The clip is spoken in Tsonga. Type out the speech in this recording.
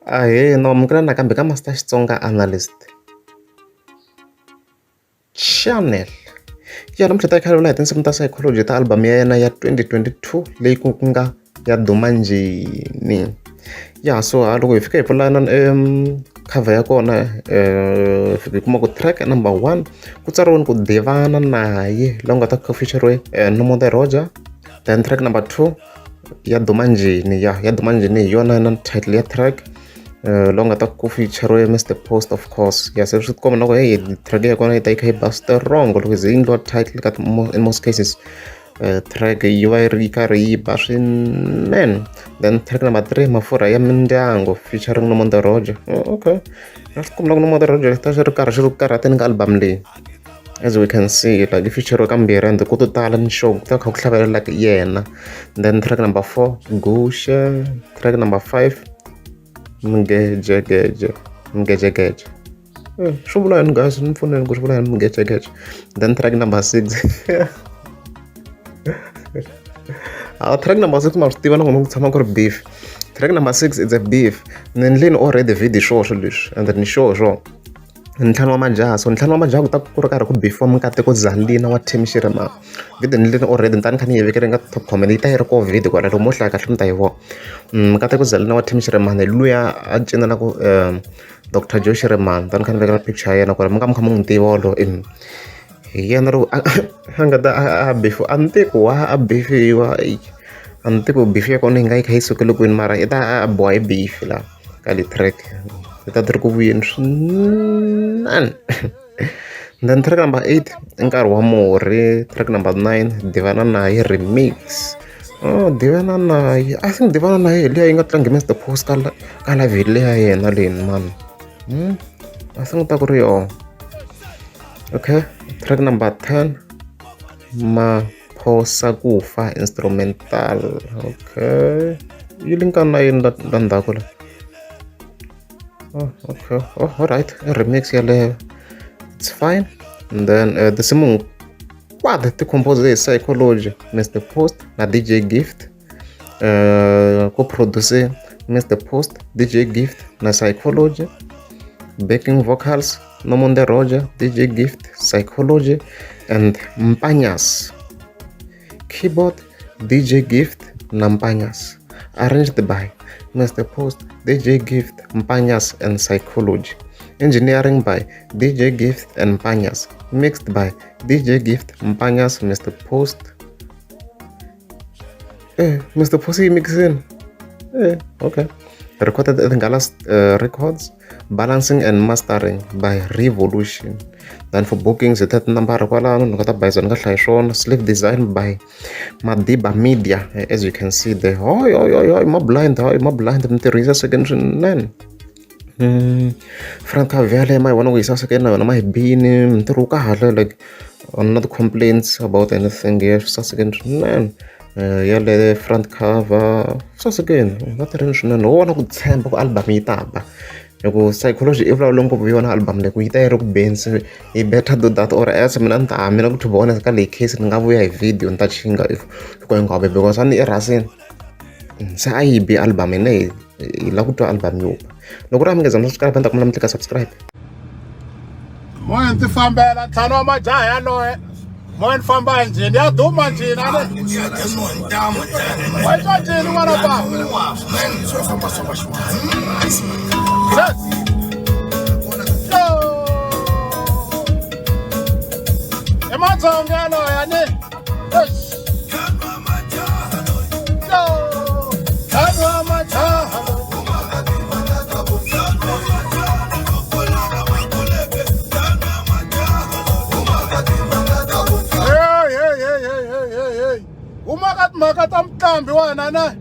Ahee, no amukela nakambe ka Master Xitsonga Analyst Channel. Ya namuntlha ta kha hi tinsimu ta psychology ta album ya yena ya 2022 leyi ku nga ya Duma Njhini. Ya so ha loko hi fika hi pfula na cover ya kona hi kuma ku track number 1 ku tsariwini ku divana naye la nga ta ku feature Nomo the Roger, then track number 2 ya Duma Njhini, ya Duma Njhini hi yona na title ya track lowu nga ta ku feature Mr Post of course. Ya se swi tikomba na ku hey track ya kona yi ta yi kha yi ba strong loko yi ze yi endliwa title ka in most cases track yi va yi ri karhi yi ba swinene. Then track number 3 Mafurha ya Mindyangu featuring Nomonde Roger. Oh, okay, swi tikomba na ku Nomonde Roger ta xi ri karhi xi ri ku karhateni ka album leyi, as we can see like i feature kambirhi and ku to tala ni sure ku ta kha ku hlavelela like yena. Then track number 4 Gushe, track number 5 Mgejegeje, Mgejegeje swi vula yini guys, ni pfuneni ku swi vula yini Mgejegeje. Then track number 6 track number 6 ma swi tiva na ku tshama ku ri beef. Track number 6 it's a beef. Ni endleni already video sure swilo leswi and ni sure sure ntlhanu wa majaha, so ntlhanu wa majaha ku ta ku ri karhi ku bifiwa Mikateko Zalina wa Team Shirimani. Video ni endleni already ni ta ni kha ni yi vekele ka top comment, yi ta yi ri ko video kwala loko mo hlaya kahle mi ta yi vona. Mikateko Zalina wa Team Shirimani hi luya a cinela ku Dr Joe Shirimani, ta ni kha ni vekela picture ya yena kwala mi nga mi kha mi n'wi tiva wolowo hi yena loko a nga ta a bifiwa a ni tivi ku wa a bifiwa, a ni tivi ku beef ya kona yi nga yi kha yi sukele kwini mara i ta a boha hi beef la ka le track yi ta ti ri ku vuyeni swinene. Then track number 8 i Nkarhi wa Murhi, track number 9 Divana Naye remix. Oh, Divana Naye, I think Divana Naye hi liya yi nga tlangi Mr Post ka ka live leya yena leyi man. I think ta ku ri yona. Okay, track number 10 Maphosa Kufa instrumental. Okay, yi linkana na yini la ndzhaku la? Oh, okay. Oh, all right. Remix yaleyo. It's fine. And then tinsimu hinkwato ti compose hi Psychology, Mr Post na DJ Gift. Ku produce Mr Post, DJ Gift na Psychology. Backing vocals Nomonde Roger, DJ Gift, Psychology and Mpanyas. Keyboard DJ Gift na Mpanyas. Arranged by Mr Post, DJ Gift, Mpanyas and Psychology. Engineering by DJ Gift and Mpanyas. Mixed by DJ Gift, Mpanyas, Mr Post. Mr Post yi mixini. Okay. Recorded at Ngala Records. Balancing and mastering by Revolution. Then for bookings, hi ta tinambara kwalano ni nga ta bayiza ni nga hlayi swona. Sleeve design by Madiba Media, as you can see there. Hoy hoy hoy hoy ma blind, hoy ma blind, mintirho yi sasekeni swinene. Front cover yaleyo ma yi vona ku yi sasekile na yona ma yi bini, mintirho wu kahle, like not complaints about anything here, swi sasekile swinene. Yaleyo front cover sasekile, va tirhile swinene, wo vona ku tshemba ku album yi ta ba hi ku Psychology i vulavule ngopfu hi yona album leyi ku yi ta yi ri ku beni, se hi better do that or else mina ni ta mina ku to be honest ka leyi case ni nga vuya hi video ni ta chinga if hikuva yi nga bi because a ni i rhasini se a yi bi album hina hi lava ku twa album yo ba. Loko ri a mi nga za mi subscribe, a ni ta kombela mi tlika subscribe. Moya ni ti fambela ntlhanu wa majaha yaloye, moya ni famba njhini ya duma njhini a ni wa twa njhini n'wana pa. Yes. I Matsonga yaloye a ni. Eish. Yo. Ntlhanu wa majaha. Hey, hey, hey, hey, hey, hey, hey. Huma ka timhaka ta mutlambi wena ne.